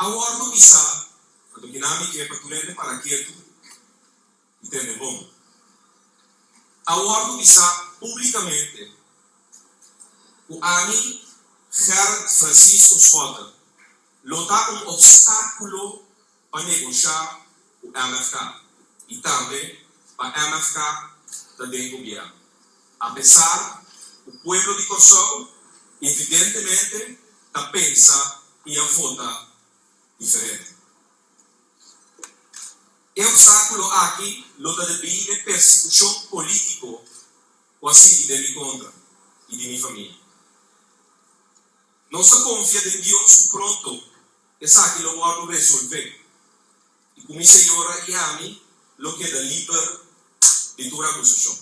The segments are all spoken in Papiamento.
A wòrdu bisá, anto kinan mi ke pa tur hende para ketu i tende bon. A wòrdu bisá públikamente ku ami, Gerrit Francisco Schotte, lo ta un opstákulo pa negoshá ku MFK i tambe pa MFK ta den gobièrnu. Apesar ku pueblo di Kòrsou evidentemente ta pensa i a vota diferente. E opstákulo aki lo ta debí n'e persekushon polítiko ku a sigui den mi kontra i di mi famia. Nos ta konfia den Dios ku pronto esaki lo wòrdu resolvé i ku mi señora i ami lo keda liber di tur akusashon.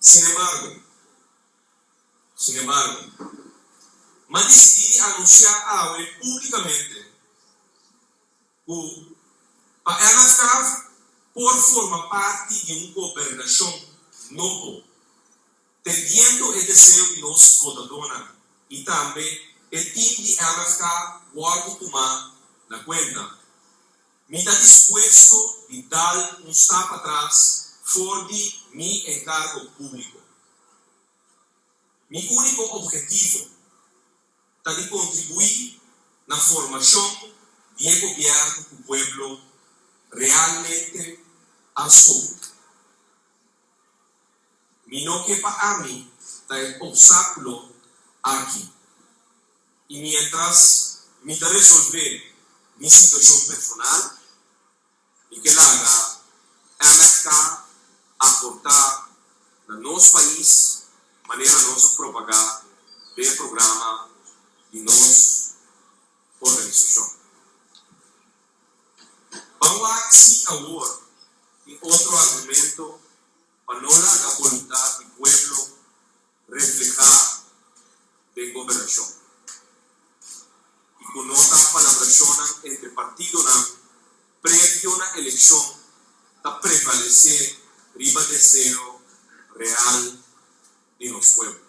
Sinembargo, sinembargo, m'a disidí di anunsiá awe públikamente ku pa MFK por forma parti di un gobernashon nobo, Tendiendo e deseo di nos votadónan i tambe e tim di MFK wòrdu tumá na kuenta, mi ta dispuesto di dal un stap atras for di mi enkargo públiko. Mi úniko ophetivo ta di kontribuí na formashon di e gobièrnu ku pueblo realmente a skohe. Mi no ke pa ami ta e opstákulo aki, i miéntras mi ta resolvé mi situashon personal, mi ke laga MFK aportá na nos pais manera nos a propagá den e programa di nos organisashon. Ban wak si awor tin otro argumento pa no laga boluntat di pueblo reflehá den gobernashon i ku no ta palabrashonnan entre partidonan previo na elekshon ta prevalesé riba deseo real di nos pueblo.